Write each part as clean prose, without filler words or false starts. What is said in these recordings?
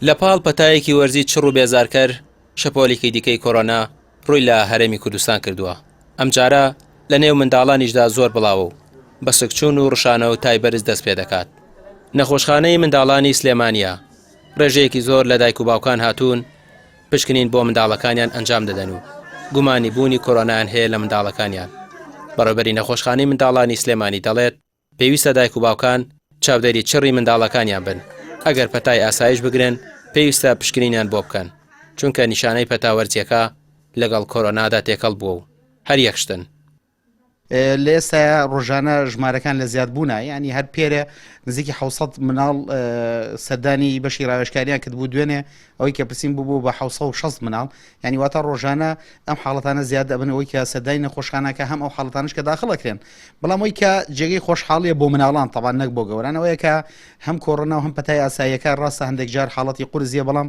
لە پاڵ پەتایەکی وەرزی چڕ و بێزارکەر، شەپۆلێکی دیکەی کۆرۆنا ڕووی لە هەرێمی کوردستان کردووە، ئەمجارە لە نێو منداڵانیشدا زۆر بڵاوە و بە سکچوون و ڕشانە و تای بەرز دەست پێ دەکات. نەخۆشخانەی منداڵانی سلێمانییە، ڕێژەیەکی زۆر لە دایک و باوکان هاتوون پشکنین بۆ منداڵەکانیان ئەنجام دەدەن و گومانی بوونی کۆرۆنایان هەیە لە منداڵەکانیان. بەڕێوبەری نەخۆشخانەی منداڵانی سلێمانی دەڵێت، پێویستە دایک و باوکان چاودێری چڕی منداڵەکانیان بن، ئەگەر پەتای ئاسایش بگرن پێویستە پشکنینیان بۆ بکەن، چونکە نیشانەی پەتا وەرزییەکە لەگەڵ کۆرۆنادا تێکەڵ بووە و هەر یەک شتن. لە ئێستایا ڕۆژانە ژمارەکان لە زیادبوونە یعنی هەر پێرێ نزیکی 600 مناڵ سەردانی بەشی ڕاوێژکاریان کردبوو دوێنێ ئەوەی کە پرسیم ببوو بە 660 مناڵ یعنی واتە ڕۆژانە ئەم حاڵەتانە زیاد ئەبن ئەوەی کە سەردانی نەخۆشخانەکە هەم ئەو حاڵەتانش کە داخل ئەکرێن بەڵام ئەوەی کە جێگەی خۆشحاڵیە بۆ مناڵان تەبان نەک بۆ گەوران ئەوەیە کە هەم کۆرۆنا و هەم پەتای ئاساییەکە ڕاستە هەندێک جار حاڵەتی قورسیە بەڵام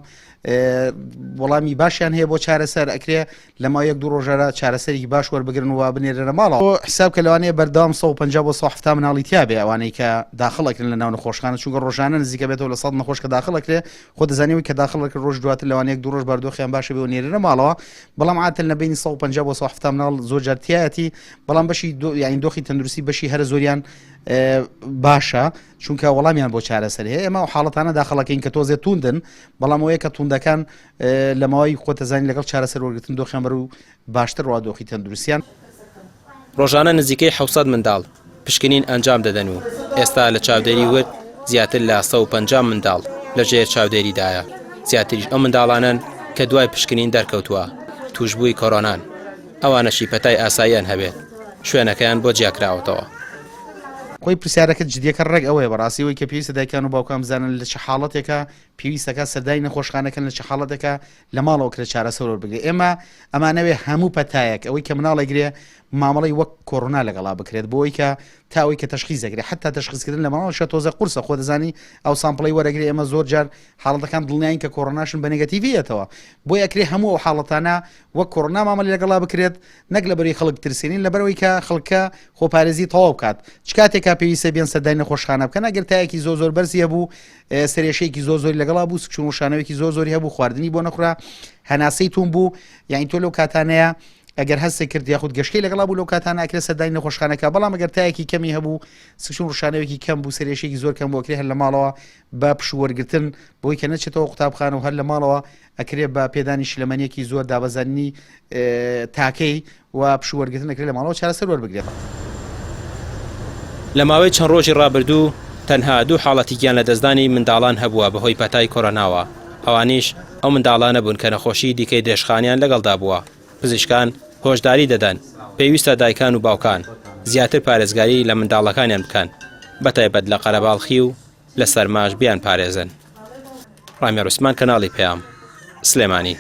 وەڵامی باشیان هەیە بۆ چارەسەر ئەکرێ لە ماوەی یەک دوو ڕۆژەرا چارەسەرێکی باش وەربگرن و بنێرنە ماڵەوە بۆ حساب کە لەوانەیە بەردەوام 150 بۆ 170 مناڵی تیا بێ ئەوانەی کە داخڵ ئەکرێن لە ناو نەخۆشخانە چونکە ڕۆژانە نزیکە بێتەوە لە 100 نەخۆش کە داخڵ ئەکرێ خۆ دەزانی ئەوەی کە داخڵ ئەکرێ ڕۆژ دواتر لەوانەیە یەک دوو ڕۆژ باردۆخیان باشە بێ و نێرنە ماڵەوە بەڵام عادەتەن لە بەینی 150 بۆ 170 مناڵ زۆر جار تیایەتی بەڵام بەشی دۆ یانی دۆخی تەندروستی بەشی هەرە زۆریان باشە چونکە وەڵامیان بۆ چارەسەر هەیە ئێمە ئەو حاڵەتانە داخڵەکەین کە تۆزێ توندن بەڵام ئەوەیە کە توندەکان لە ماوەی خۆتەزانی لەگەڵ چارەسەر وەرگرتن دۆخیان بەرەو باشتر ڕوا دۆخی تەندروستیان. ڕۆژانە نزیکەی 700 منداڵ پشکنین ئەنجام دەدەن و ئێستا لە چاودێری ورد زیاتر لە 150 منداڵ لە ژێر چاودێریدایە، زیاتریش ئەو منداڵانەن کە دوای پشکنین دەرکەوتووە تووشبووی کۆرۆنان، ئەوانەشی پەتای ئاساییان هەبێت شوێنەکەیان بۆ جیاکراوەتەوە. خۆی پرسیارەکە جدیەکە ڕێک ئەوەیە بەڕاستی ئەوەی کە پێویستە دایکان و باوکان بزانن لە چ حاڵەتێکا پێویستەکە سەردانی نەخۆشخانەکەن لە چ حاڵەتێکا لە ماڵەوە کرێ چارەسەر وەربگرێ ئێمە ئەمانەوێ هەموو پەتایەک ئەوەی کە مناڵێک گرێ مامەڵەی وەک کۆرۆنا لەگەڵا بکرێت بۆ ئەوەی کە تا ئەوەی کە تەشخیص دەکرێت حتا تەشخیصکردن لە ماڵەوە تۆزە قورسە خۆ دەزانی ئەو sample ەی وەرەگرێ ئێمە زۆر جار حاڵەتەکان دڵنیاین کە کۆرۆناشن بە negative یەتەوە بۆی ئەکرێ هەموو ئەو حاڵەتانە وەک کۆرۆنا مامەڵی لەگەڵا بکرێت نەک لەبەری خەڵک ترسێنین لەبەرەوەی کە خەڵکە خۆپارێزی تەواو بکات چ کاتێکا پێویستە بێن سەردانی نەخۆشخانە بکەن ئەگەر تایەکی زۆر زۆر بەرزی هەبوو سەرێشەیەکی زۆر زۆری لەگەڵا بوو سکچون وشانەوەیەکی زۆر زۆری هەبوو خواردنی بۆ نەخورا هەناسەی تون بوو یعنی تۆ لەو کاتانەیە ئەگەر هەستێک کرد یاخود گەشتەی لەگەڵا بوو لەو کاتانە ئەکرێ سەردانی نەخۆشخانەکە بەڵام ئەگەر تایەکی کەمی هەبوو سکچون ڕشانەوەیەکی کەم بوو سەرێشێکی زۆر کەم بوو ئەکرێ هەر لە ماڵەوە بە پشوو وەرگتن بۆی کە نەچێتەوە قوتابخانە و هەر لە ماڵەوە ئەکرێ بە پێدانی شلەمەنیەکی زۆر دابەزاندنی تاکەی و پشوو وەرگرتن ئەکرێ لە ماڵەوە چارەسەر وەربگرێت. لە ماوەی چەند ڕۆژی ڕابردوو تەنها دوو حاڵەتی گیانلەدەستدانی منداڵان هەبووە بەهۆی پەتای کۆرۆناوە، ئەوانیش ئەو منداڵانە بوون کە نەخۆشیی دیکەی درێژخانیان لەگەڵدا بووە، پزیشکان هۆشداری دەدەن پێویستە دایکان و باوکان زیاتر پارێزگاری لە منداڵەکانیان بکەن بەتایبەت لە قەرەباڵخی و لە سەرماش بیانپارێزن. ڕامیار عوسمان کەناڵی پەیام، سلێمانی.